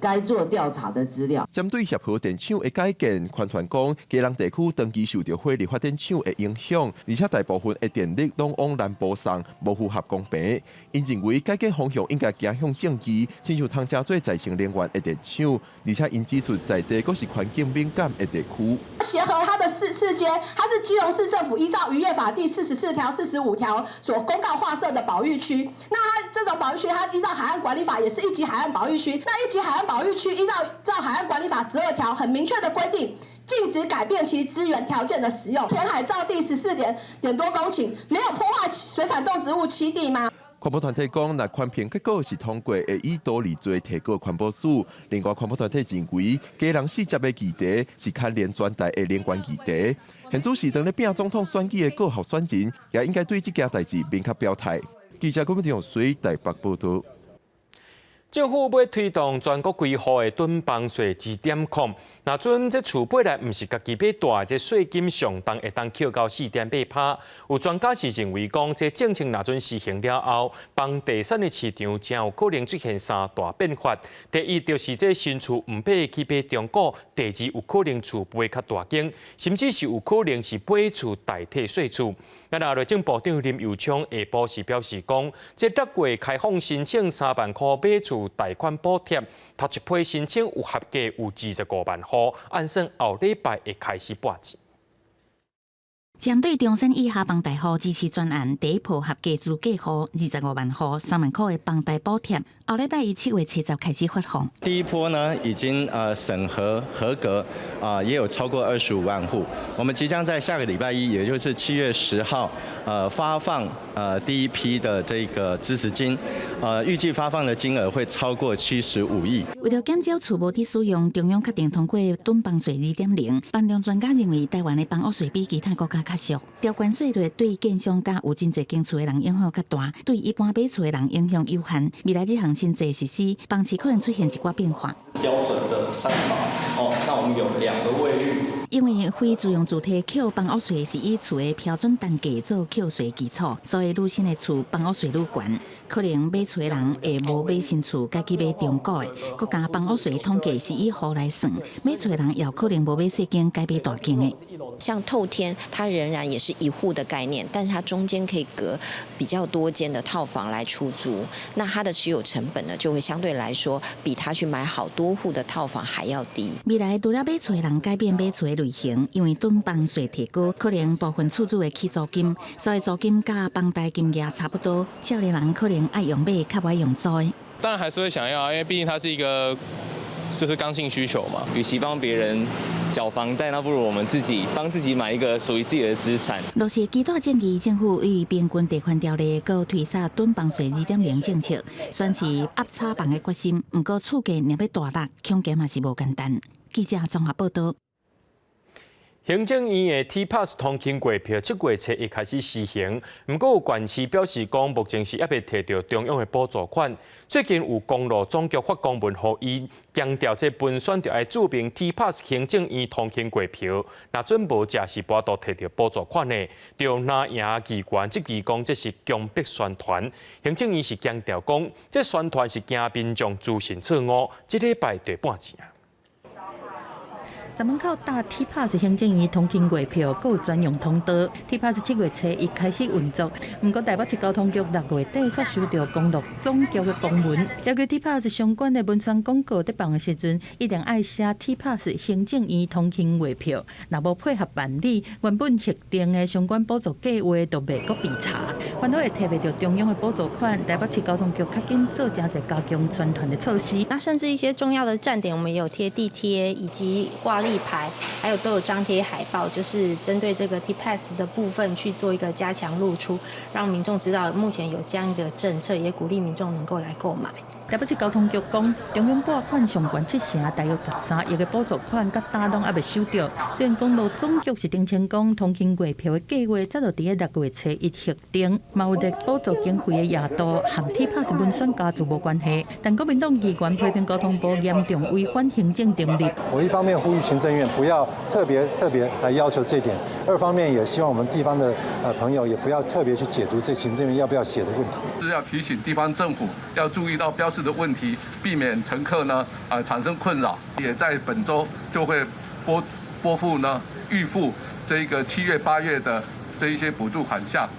該做調查的資料。針對協和電廠的改建，環團講，基隆地區長期受著火力發電廠的影響，而且大部分的電力攏往南部送，無符合公平。𪜶認為改建方向應該走向正義，親像通加做再生能源的電廠，而且𪜶指出在地閣是環境敏感的地區。協和它的四接，它是基隆市政府依照漁業法第44條、45條所公告劃設的保育區。那它這種保育區，它依照海岸管理法也是一級海岸保育區。那一級海岸保育區依照海岸管理法12條很明確的規定，禁止改變其資源條件的使用。填海造地14點多公頃，沒有破壞水產動植物棲地嗎？環保團體講，若環評結果是通過，會以獨立罪提告環保署。另外，環保團體認為，基隆四接的議題是牽連全台的能源議題。現主時當咧拚總統選舉的各候選人，也應該對這件代誌明確表態。記者郭文水台北報道。政府欲推動全國規戶的囤房稅2.0，若準這厝本來毋是家己欲蹛，這稅金上重會當扣到4.8%。有專家是認為講，這政策若準實行了後，房地產的市場誠有可能出現三大變化。第一，就是這新厝毋買去買中古；第二，有可能厝賣較大間，甚至是有可能是買厝代替稅厝。那內政部長林右昌下晡是表示講，這6月開放申請3萬箍買厝貸款補貼，頭一批申請有合格有25萬戶，按算後禮拜會開始撥錢。針對中山以下房貸戶支持專案，第一波合格資格戶25萬戶，3萬箍的房貸補貼，後禮拜一7月70開始發放。第一波呢已經審核合格啊，也有超過25萬戶。我們即將在下個禮拜一，也就是7月10號，發放第一批的這個支持金，預計發放的金額會超過75億。為著減少厝無佇使用，中央決定通過囤房稅2.0。房仲專家認為，台灣的房屋稅比其他國家較俗，調懸稅率對建商佮有真濟間厝的人影響較大，對一般買厝的人影響有限。未來這項新制實施，房市可能出現一寡變化。標準的三房，哦，那我們有兩個衛浴。因為非住用住宅扣房屋稅是以厝的標準單價做扣稅基礎，所以愈新的厝房屋稅愈懸，可能買厝的人會無買新厝，改去買中古的。閣加房屋稅統計是以戶來算，買厝的人也有可能無買細間，改買大間的。像透天，它仍然也是一戶的概念，但是它中間可以隔比較多間的套房來出租，那它的持有成本呢，就會相對來說比他去買好多戶的套房還要低。未來除了買厝的人改變買厝的類型，因為囤房稅提高，可能部分厝主會起租金，所以租金佮房貸金額差不多。少年人可能愛用買，較無愛用租。當然還是會想要，因為畢竟它是一個就是剛性需求嘛。與其幫別人繳房貸，那不如我們自己幫自己買一個屬於自己的資產。若是期待建議政府以平均地權條例，閣推捒囤房稅2.0政策，算是壓炒房的決心。毋過厝價若欲大落，恐驚嘛是無簡單。記者綜合報道。行政院的 T-Pass 通勤月票7月初一開始施行，毋過有縣市表示講，目前是猶未提著中央的補助款。最近有公路總局發公文予伊，強調這文宣著愛註明 T-Pass 行政院通勤月票，若準無者是無法度提著補助款的。著藍營議員質疑講，這是強迫宣傳。行政院是強調講，這宣傳是驚民眾資訊錯誤，這禮拜就半錢。閘門口搭 T-Pass 行政院通勤月票，閣有專用通道。T-Pass 7月初一開始運作，毋過台北市交通局6月底煞收著公路總局的公文，要求 T-Pass 相關的文宣廣告佇放的時陣，一定愛寫 T-Pass 行政院通勤月票。若無配合辦理，原本核定的相關補助計劃就袂閣被查，煩惱會提袂著中央的補助款。台北市交通局較緊做誠濟加強宣傳的措施。那甚至一些重要的站點，我們也有貼地貼以及掛立牌，還有都有張貼海報，就是針對這個 T-Pass 的部分去做一個加強露出，讓民眾知道目前有這樣的政策，也鼓勵民眾能夠來購買。台北市交通局講，中央撥款上懸七成，大約13億的補助款，佮今攏猶未收著。雖然公路總局是澄清講，通勤月票的計劃早就佇6月初一核定，嘛有列補助經費的額度，和 T-Pass 文宣加注無關係。但國民黨議員批評交通部嚴重違反行政定律。我一方面呼籲行政院不要特別特別來要求這點，二方面也希望我們地方的朋友也不要特別去解讀這行政院要不要寫的問題。是要提醒地方政府要注意到標示的問題，避免乘客呢產生困擾，也在本週就會撥付呢預付這個7月8月的這一些補助款項。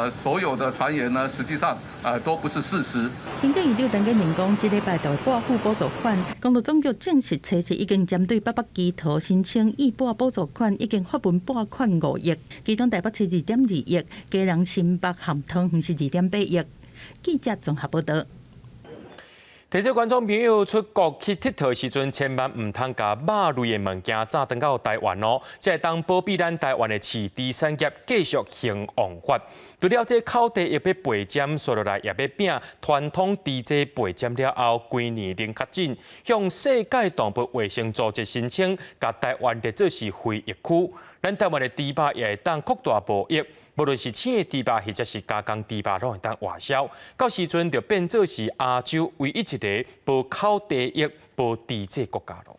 所有的傳言呢，實際上都不是事實。行政院長陳建仁講，這禮拜就會撥付補助款。公路總局證實，初七已經針對北北基桃申請預撥補助款，已經發文撥款5億，其中台北市2.2億，基隆新北和桃園是2.8億。記者綜合報道。提醒觀眾朋友出國去𨑨迌時陣，千萬毋通共肉類的物件載轉到台灣哦，才會當保庇咱台灣的飼豬產業繼續興旺發。除了這口蹄疫欲備針，紲落來也欲摒傳統豬隻備針了後，幾年零確診，向世界動物衛生組織申請，共台灣列做是非疫區。咱台灣的豬肉也會當擴大貿易，無論是青的豬肉或者是加工豬肉，攏會當外銷。到時陣就變做是亞洲唯一一个無口蹄疫、無豬隻國家囉。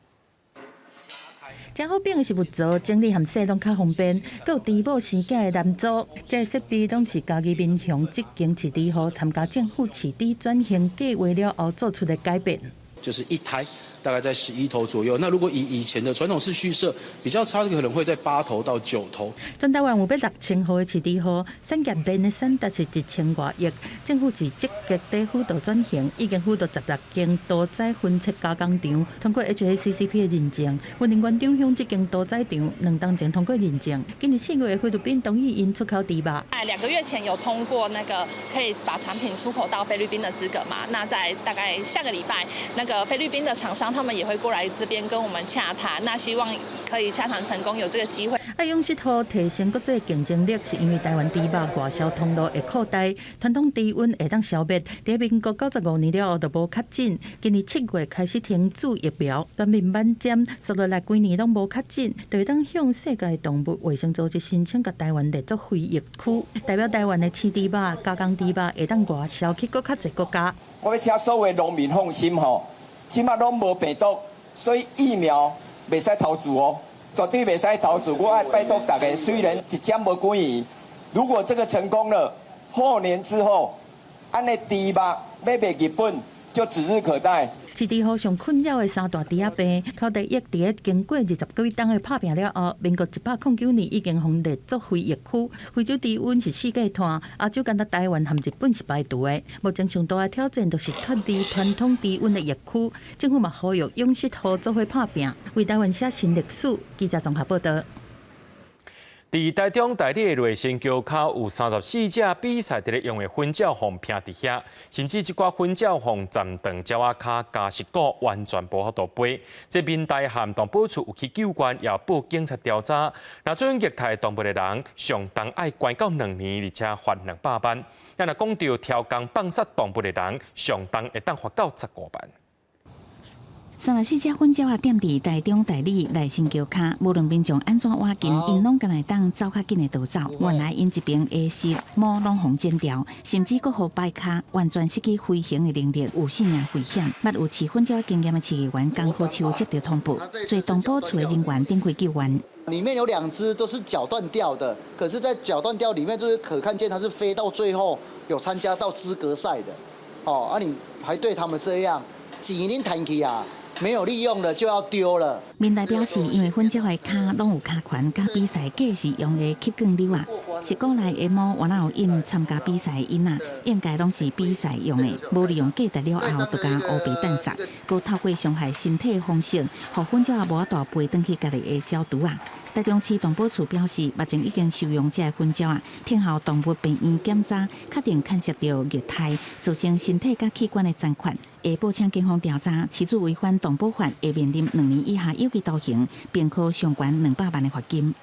誠好反的是木槽整理和洗攏較方便，閣有豬母生囝的籃組，這個設備攏是嘉義民雄這間飼豬戶參加政府飼豬轉型計劃了後做出的改變。就是一胎大概在11頭左右。那如果以以前的傳統式畜舍比較差的，可能會在8頭到9頭。全台灣有欲6000戶的飼豬戶，產業鏈的產值是1000外億。政府是積極地輔導轉型，已經輔導16間屠宰分切加工場通過 HACCP 的認證。雲林縣長鄉這間屠宰場2冬前通過認證，今年4月菲律賓同意𪜶出口豬肉。哎，2個月前有通過那個可以把產品出口到菲律賓的資格嘛？那在大概下個禮拜，那個菲律賓的廠商他們也會過來這邊跟我們洽談，那希望可以洽談成功，有這個機會。啊，養殖戶提升國際競爭力，是因為台灣豬肉外銷通路會擴大，傳統豬瘟會當消滅。佇民國95年了後就無確診，今年7月開始停注疫苗，全面免針，紲落來幾年攏無確診，就會當向世界動物衛生組織申請，共台灣列作非疫區，代表台灣的青豬肉、加工豬肉會當外銷去閣較濟國家。我欲請所有農民放心吼，這擺攏無病毒，所以疫苗袂使投注哦，絕對袂使投注。我愛拜託大家，雖然一針無幾年，如果這個成功了，後年之後，按呢豬肉欲賣日本就指日可待。飼是豬戶上困擾的三大豬仔病。口蹄疫佇咧經過20幾冬的拍拚了後，民國109年已經予列作非疫區。非洲豬瘟是世界湠，亞洲干焦台灣和日本是排除的。目前上大的挑戰就是脫離傳統豬瘟的疫區。政府嘛呼籲養殖戶做伙拍拚，為台灣寫新歷史。記者綜合報道。佇台中大里的麗新橋跤有34隻比賽佇咧用的粉鳥予拚佇遐，甚至這寡粉鳥予斬斷鳥仔跤加蝕骨，完全無法度飛。這民大和動保處有去救援，也報警察調查。若准虐待動物的人，上重愛關到2年，而且罰200萬。若講著超工放殺動物的人，上重會當罰到15萬。 34隻粉鳥仔踮佇台中大里麗新橋跤，無論民眾按怎倚近，𪜶攏敢會當走較緊的逃走。原來𪜶一爿的舌毛攏予剪掉，甚至閣予掰跤，完全失去飛行的能力，有性命危險。捌有飼粉鳥經驗的飼員剛好手接著通報，濟動保處的人員展開救援。裡面有兩隻都是腳斷掉的，可是，在腳斷掉裡面，就是可看見它是飛到最後有參加到資格賽的。哦，啊，你還對他們這樣，錢恁趁去啊？沒有利用的就要丟了。民代表示，因為粉鳥的跤攏有跤環，佮比賽計時用的吸管溜仔，蝕骨內的毛原來有印參加比賽的印仔，應該攏是比賽用的，無利用價值了後，就共烏白擲殺，閣透過傷害身體的方式，予粉鳥仔無法度飛轉去家己的鳥巢仔。台中市動保處表示，目前已經收容這个粉鳥仔，聽候動物病院檢查，確定牽涉著虐待，造成身體佮器官的殘缺，會報請警方調查。飼主違反動保法，會面臨2年以下有期徒刑，並科上懸200萬的罰金。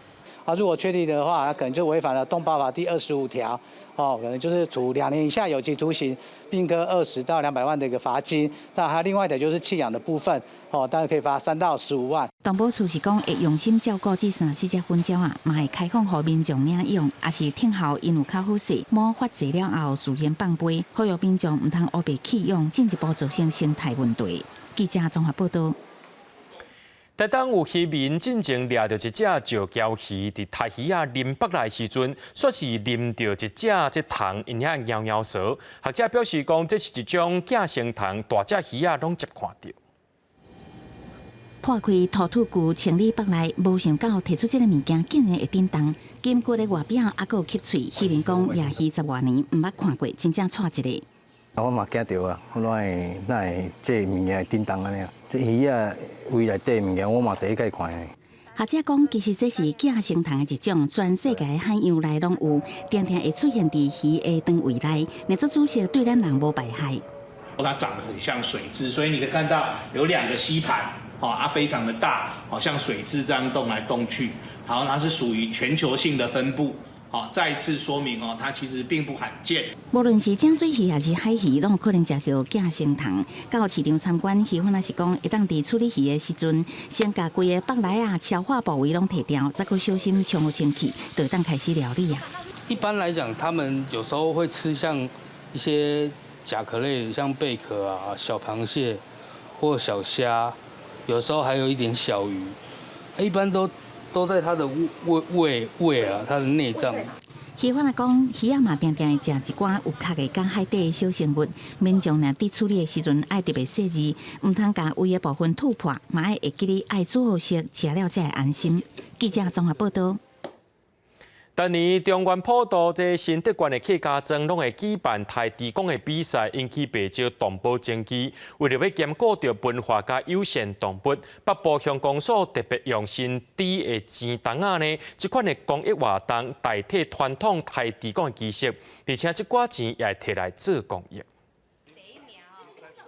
啊，如果確定的話，可能就違反了動保法第25條，哦，可能就是處2年以下有期徒刑，並科20到200萬的一個罰金。那還有另外一點就是棄養的部分，哦，當然可以罰3到15萬。動保處是講會用心照顧這34隻粉鳥仔，嘛會開放予民眾領養，也是聽候𪜶有較好勢，毛髮濟了後自然放飛，呼籲民眾毋通烏白棄養，進一步造成生態問題。記者綜合報道。台東有漁民進前掠著一隻石鮫魚，佇刣魚仔啉腹內時陣，煞是啉著一隻這蟲，𪜶遐貓貓趖。學者表示講，這是一種寄生蟲，大隻魚仔攏接看著。破開塗土球清理腹內，無想到提出這个物件竟然會振動，金骨的外表猶閣有吸喙。漁民講，掠魚十外年，毋捌看過，真正掣一个。我嘛驚著啊！我哪會哪會這个物件會振動按呢啊？這魚仔胃內底物件，我嘛第一擺看。學者講，其實這是寄生蟲的一種，全世界海洋內攏有，定定會出現佇魚的腸胃內，若做煮食對咱人無排害。它長得很像水蛭，所以你可以看到有兩個吸盤，啊，非常的大，好像水蛭這樣動來動去。好，它是屬於全球性的分布。好，再次說明哦，它其實並不罕見。無論是井水魚還是海魚，攏有可能食著寄生蟲。到市場參觀，漁販仔是講，會當佇處理魚的時陣，先共規个腹內仔消化部位攏提掉，再閣小心沖好清氣，就會當開始料理啊。一般來講，他們有時候會吃像一些甲殼類，像貝殼啊、小螃蟹或小蝦，有時候還有一點小魚，一般都在它的胃胃胃啊，它的內臟。漁販仔講，魚仔嘛定定會食一寡有殼的佮海底的小生物。民眾若佇處理的時陣愛特別細緻，毋通共胃的部分吐破，嘛愛會記得愛煮好食，食了才會安心。記者綜合報道。逐年中元普渡這新竹縣的客家莊攏會舉辦刣豬公的比賽，引起袂少動保爭議。為著欲兼顧著文化佮友善動物，北部鄉公所特別用新豬的錢筒仔呢，這款的公益活動代替傳統刣豬公的儀式，而且這寡錢也會提來做公益。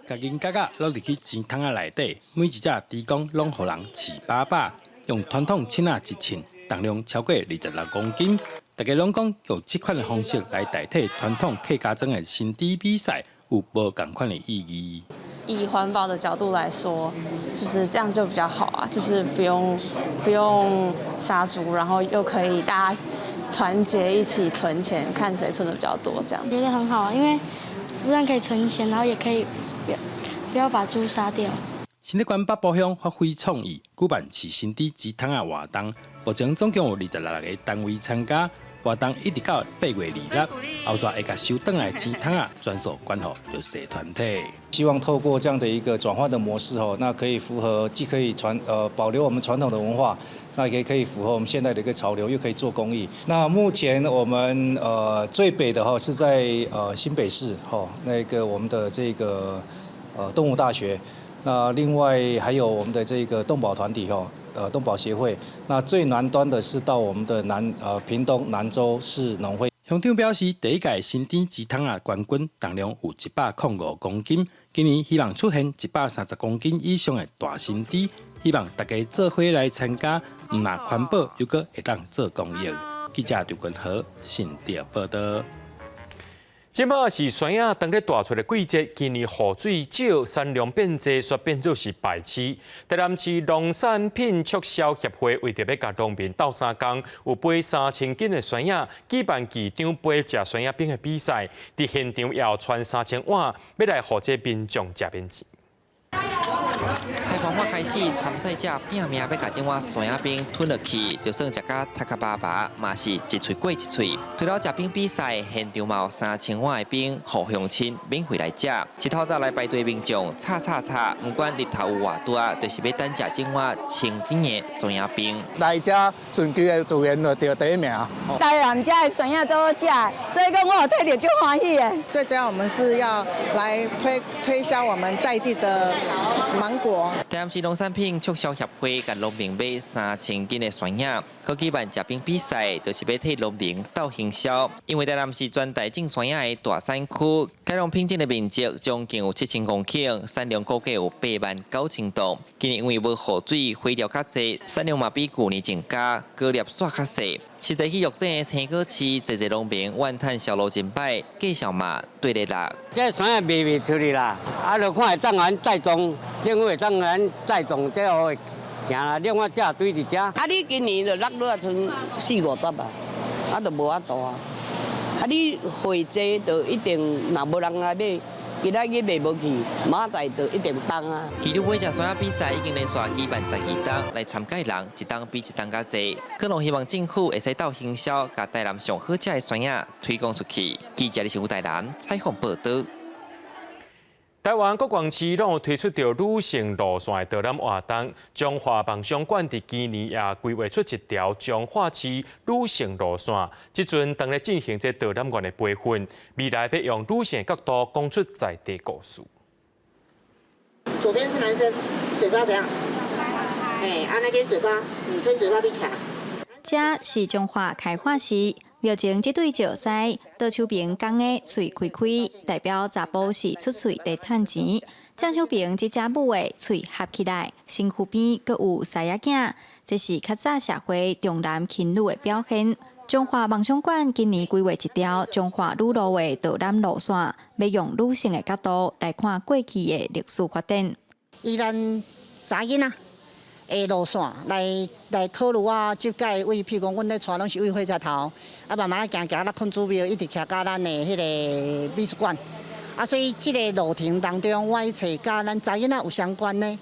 共銀角仔落入去錢筒仔內底，每一隻豬公攏予人飼飽飽，用傳統秤仔一稱，重量超過26公斤。大家攏講用這款的方式來代替傳統客家莊的身豬比賽，有無仝款的意義。以環保的角度來說，就是這樣就比較好啊，就是不用殺豬，然後又可以大家團結一起存錢，看誰存的比較多，這樣。覺得很好，因為不但可以存錢，然後也可以不要把豬殺掉。新竹縣北埔鄉發揮創意，舉辦飼身豬錢筒仔活動，目前總共有26個單位參加，活動一直到8月2日，後續會共收轉來錢桶仔全數捐予弱勢團體。希望透過這樣的一個轉換的模式，吼，那可以符合，既可以保留我們傳統的文化，那也可以符合我們現在的一個潮流，又可以做公益。那目前我們最北的哈是在新北市，吼，那個我們的這個動物大學。那另外還有我們的這個動保團體，吼，動保協會。那最南端的是到我們的屏東南州市農會。鄉長表示，第一屆新店錢桶仔冠軍重量有105公斤，今年希望出現130公斤以上的大新豬，希望大家做伙來參加，毋但環保，猶閣會當做公益。記者劉君和新竹報道。這馬是酸葉當咧大出的季節，今年雨水少，產量變濟，煞變做是敗市。台南市農產品促銷協會為著欲共農民鬥相共，有背3000斤的酸葉，舉辦市長杯食酸葉冰的比賽，佇現場也有傳3000碗，欲來予這民眾食免錢。採訪我開始，參賽者拼命欲共這碗酸葉冰吞落去，就算食甲頭殼巴巴，嘛是一喙過一喙。除了食冰比賽，現場嘛有3000碗的冰，予鄉親免費來食。一透早來排隊民眾，吵吵吵，毋管日頭有偌大，就是欲等食這碗清甜的酸葉冰。來遮順其的自然就得第一名。台南遮的酸葉最好食，所以講我有摕著足歡喜的。最主要我們是要來推銷我們在地的芒果。台南市農產品促銷協會共農民買3000斤的酸葉，閣舉辦食冰比賽，就是欲替農民鬥行銷。因為台南是全台種酸葉的大產區，改良品種的面積將近有7000公頃，產量估計有8萬9千噸。今年因為無雨水，肥料較濟，產量嘛比舊年增加，果粒煞較細。實際去育種的青果市，濟濟農民怨嘆銷路真歹，價數嘛對咧落。這酸葉賣袂出去啦，啊，就看會當咱帶動，政府會當咱帶動這會行啦。另外這堆佇遮。啊，你今年就落落啊，賰四五十啊，啊，就無法度啊。啊，你貨濟就一定若無人來買。今仔日賣無去，明仔載就一定凍啊！其實買食酸葉比賽已經連續舉辦12冬，來參加人一冬比一冬較濟。可能希望政府會使鬥行銷，共台南上好食的酸葉推廣出去。記者李新武台南採訪報導。台灣各縣市攏有推出著女性路線的導覽活動，彰化夢想館佇今年也規劃出一條彰化市女性路線，這陣當咧進行這導覽員的培訓，未來欲用女性的角度講出在地故事。左邊是男生，嘴巴怎樣？哎，啊那邊嘴巴，女生嘴巴閉起來。這是彰化開化市。廟前這對石獅，左手邊公的喙開開，代表查埔是出喙咧趁錢；正手邊這隻母的喙合起來，身軀邊閣有獅仔囝，這是較早社會重男輕女的表現。彰化夢想館今年規劃一條彰化女路的導覽路線，欲用女性的角度來看過去的歷史發展。以咱查囡仔的路線來考慮我這屆位，譬如講，阮咧帶攏是為火車頭，啊慢慢仔行行，咱孔子廟一直徛到咱的彼个美術館，啊所以這个路程當中，我去揣佮咱查囡仔有相關的。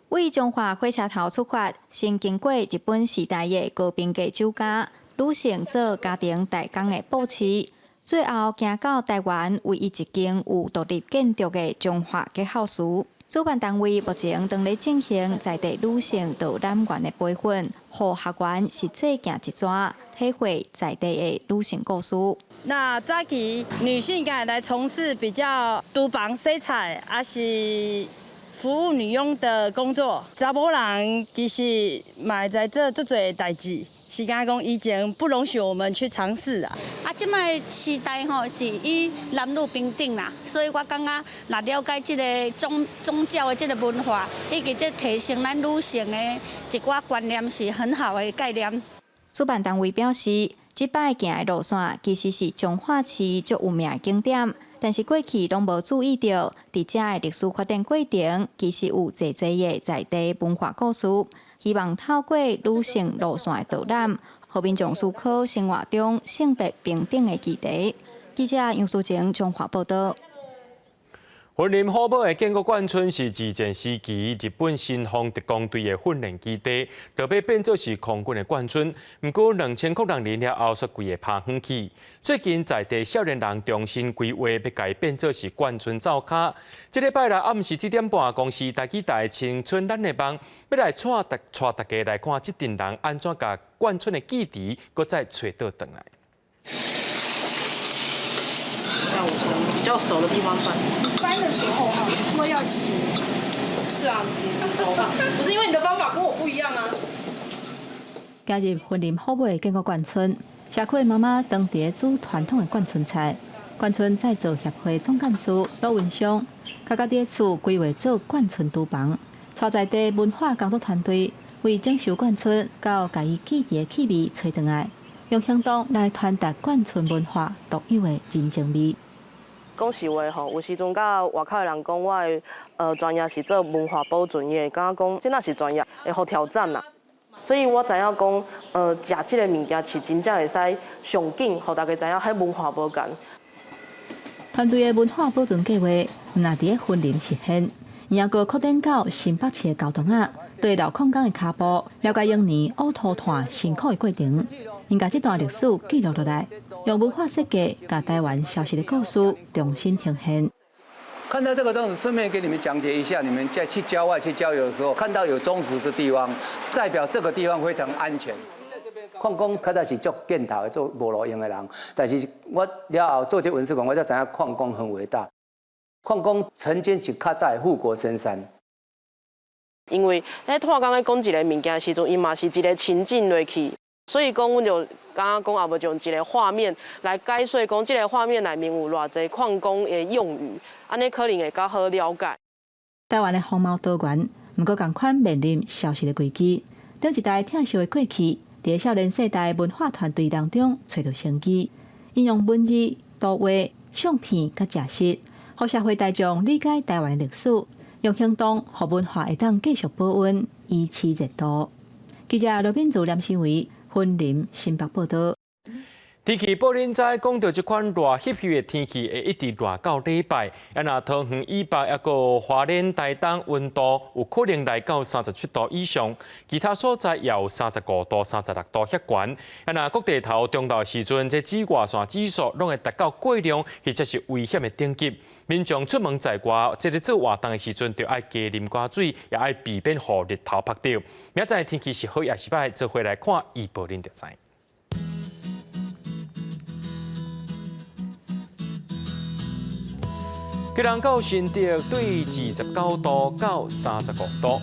為彰化火車頭出發，先經過日本時代的高平價酒家，女性做家庭代工的布市，最後行到台灣唯一一間有獨立建築的彰化結孝祠。主辦單位目前正咧進行在地女性導覽員的培訓，予學員實際行一逝，體會在地的女性故事。那早期女性敢會來從事比較廚房洗菜，抑是服務女傭的工作？查某人其實嘛會知做足濟代誌，是敢講以前不容許我們去嘗試啊。啊，這擺時代吼是以男女平等啦，所以我感覺若了解這个宗教的這个文化，以及這提升咱女性的一寡觀念是很好的概念。主辦單位表示，這擺行的路線其實是彰化市足有名的景點，但是過去攏無注意著，佇遮的歷史發展過程，其實有濟濟的在地文化故事。希望透過女性路線的導覽，予民眾思考生活中性別平等的議題。記者楊淑晴彰化報導。雲林虎尾的建國冠村是二戰時期日本神風特攻隊的訓練基地，後尾變做是空軍的冠村。毋過2006年了後，煞規个拍遠去。最近在地少年人重新規劃，欲共伊變做是冠村灶跤。這禮拜六暗時7點半，公視台語台青春咱的夢，欲來帶大家來看這陣人按怎共冠村的記憶，閣再揣倒轉來。像我從比較熟的地方翻。翻的時候哈，因為要洗。是啊，你怎麼辦？不是因為你的方法跟我不一樣啊。加入雲林虎尾建國冠村，社區的媽媽當佇煮傳統的冠村菜。冠村再造協會總幹事羅文松，家家佇厝規劃做冠村廚房，帶在地文化工作團隊為整修冠村，到共伊記憶的氣味揣轉來，用行動來傳達冠村文化獨有的人情味。講實話吼，有時陣佮外口的人講，我的專業是做文化保存的，感覺講這若是專業，會予挑戰啦。所以我知影講，食這个物件是真正會使上緊，予大家知影彼文化無仝。團隊的文化保存計劃，毋但佇咧雲林實現，也閣擴展到新北市的高東仔，對老礦工的跤步，了解當年烏塗炭辛苦的過程，𪜶共這段歷史記錄落來，用文化設計，共台灣消失的故事重新呈現。看到這個鐘子，順便給你們講解一下，你們在去郊外去郊遊的時候，看到有鐘子的地方，代表這個地方非常安全。礦工較早是足見頭的，做無路用的人，但是我了後做這文史館，我才知影礦工很偉大。礦工曾經是較早的護國神山。因為咧炭工咧講一個物件的時陣，伊嘛是一個情境落去，所以講，阮就感覺講，也無用一個畫面來解說，講這個畫面內面有偌濟礦工的用語，按呢可能會較好了解。台灣的風貌多元，毋過仝款面臨消失的危機。頂一代拆燒的過去，佇少年世代文化團隊當中揣著生機，應用文字、圖畫、相片佮食食，予社會大眾理解台灣的歷史，用行動予文化會當繼續保溫，維持熱度。記者羅敏祖、連新偉、雲林新北報導。天氣報恁知，講著這款熱翕翕的天氣會一直熱到禮拜。啊，若桃園以北抑閣花蓮、台東溫度有可能來到37度以上，其他所在也有35度、36度遐懸。啊，若各地頭中晝時陣，這紫外線指數攏會達到過量，或者是危險的等級。民眾出門在外，這个做活動的時陣，就愛加啉寡水，也愛避免予日頭曝著。明仔載天氣是好抑是䆀，做伙來看預報恁就知。基隆到新竹對29度到35度，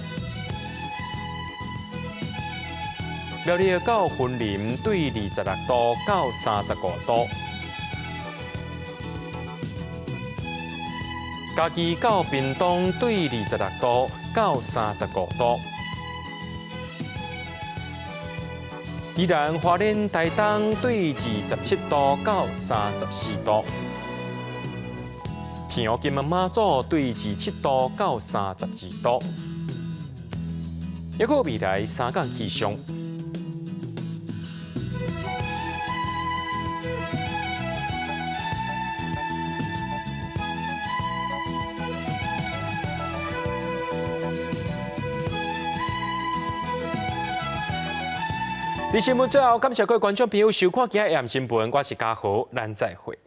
苗栗到雲林對26度到35度，嘉義到屏東對26度到35度，宜蘭花蓮台東對27度到34度。澎湖金門馬祖對27度到32度，抑閣未來三天氣象。佇新聞最後，感謝各位觀眾朋友收看今仔日的新聞，我是嘉豪，咱再會。